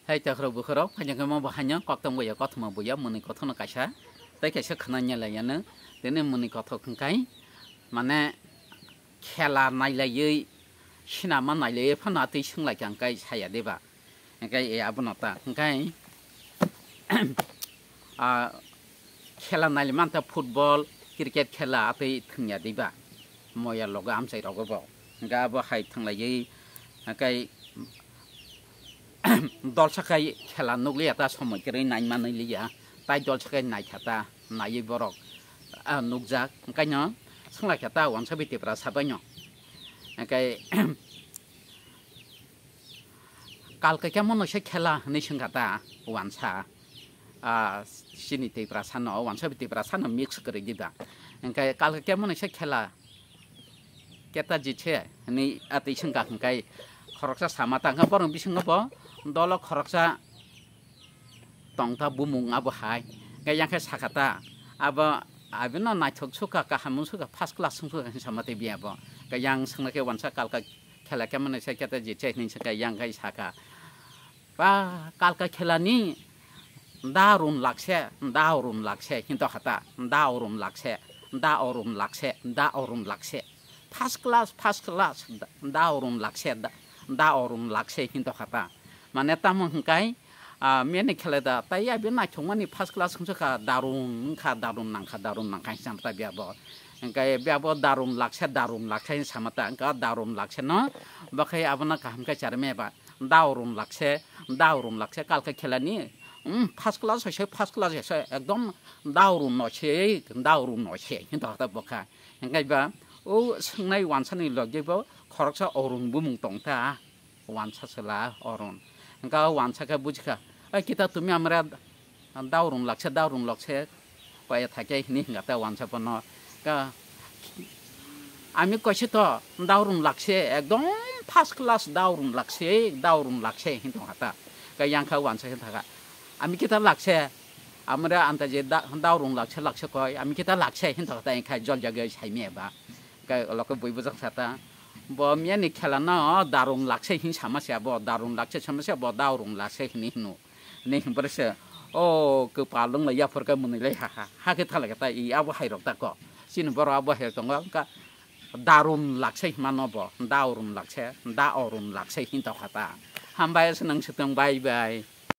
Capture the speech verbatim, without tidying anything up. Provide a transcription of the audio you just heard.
Hai takhro bukhro, phaijakhe mo bo haino koktong boya, kothoma boya, mwnwi kothokno kaisa, tei kaisa khwnanya laiyano, tini mwnwi kothok hwnkhe, mane, khela nailaiwi, sinama nailaiwi phano atwi swnglaikha hwnkhe saya diba? Hwnkhe e abono ta, hwnkhe, ah, khela naili manta football, cricket khela atwi thwngya diba? Moya logo amchai rogo bo. Hwnkhe abo hai thwnglaiwi, hwnkhe dolsa khai khela nukliya ta, somoi kwrwi nai manwi liya, tai dolsa khai naikha ta, naiwi borok, ah, nukjak, hwnkhe no swnglaikha ta wansa bai Tiprasa bai no. Hwnkhe, Kalka khe mono se khela hinwi swngkha ta wansa, ah, chini Tiprasa no, wansa bai Tiprasa no mix kwrwi diba. Hwnkhe kalka khe mono se khela keta jitse hinwi atwi swngkha hwnkhe khoroksa sama ta hwnkhe borok bisingo bo dolo khoroksa tongkha bumung abo hai. Hwnkhe yang khe sakha ta abo, abino naithok sukha, kaham wng sukha, first class wng sukha hinwi sama tei biya bo. Hwnkhe yang swngna khe wansa kalka khela khe mani se keta jitse hinwi swngkha yang khe sakha. Ba kalka khela ni da run lakse, da run lakse hinto khata, da run lakse, da run lakse, da run lakse. First class, first class, da run lakse, da run lakse hinto khata. Mane tamo hwnkhe, ah, mene khela da, tai ya be naithok mani first class wng kha, darun wng kha, darun nang kha, darun nang kha hinwi sama ta biya bo. Hwnkhe biya bo darun lakse, darun lakse hinwi sama ta, hwnkhe darun lakse no, bo khe abono kaham khe charme ba. Daurun lakse, daurun lakse, kalka khela ni, um, first class hoise, first class hoise, ekdom daurun no se, daurun no se, hinto hata bokha. Hingkai ba, o swngnai wansa ni logi bo, khoroksa orun bumung tong ta, wansa sela orun. Hingka o wansa khe bujikha, "Oi kita tumi amra daurun lakse, daurun lakse, koi thake," hini hinga ta wansa bono. Ka, "Ami koise to daurun lakse, ekdom first class daurun lakse, daurun lakse," hin tong kha ta. Ka yang kha wansa khe thaka, "Ami kita lakse, amra anta je da-, daurun lakse, lakse koi, ami kita lakse," hin tong kha ta, engkha jol jagwi sai me ba. Ka lokho bui bujak sa ta, "Bo miya ni khela no daurun lakse hin sama se bo, daurun lakse sama se bo, daurun lakse," hini hino. Ni himphre se, o kwpal wng lai yaphor khe mwnwi lai ha ha, ha khe thala khe ta i abo hai rok ta ko. Chini borok abo hai rok tongo, wngkha darun lakse hima no bo, daurun lakse, da orun lakse hin tokha ta. Hambai se nang swtwng, bye bye.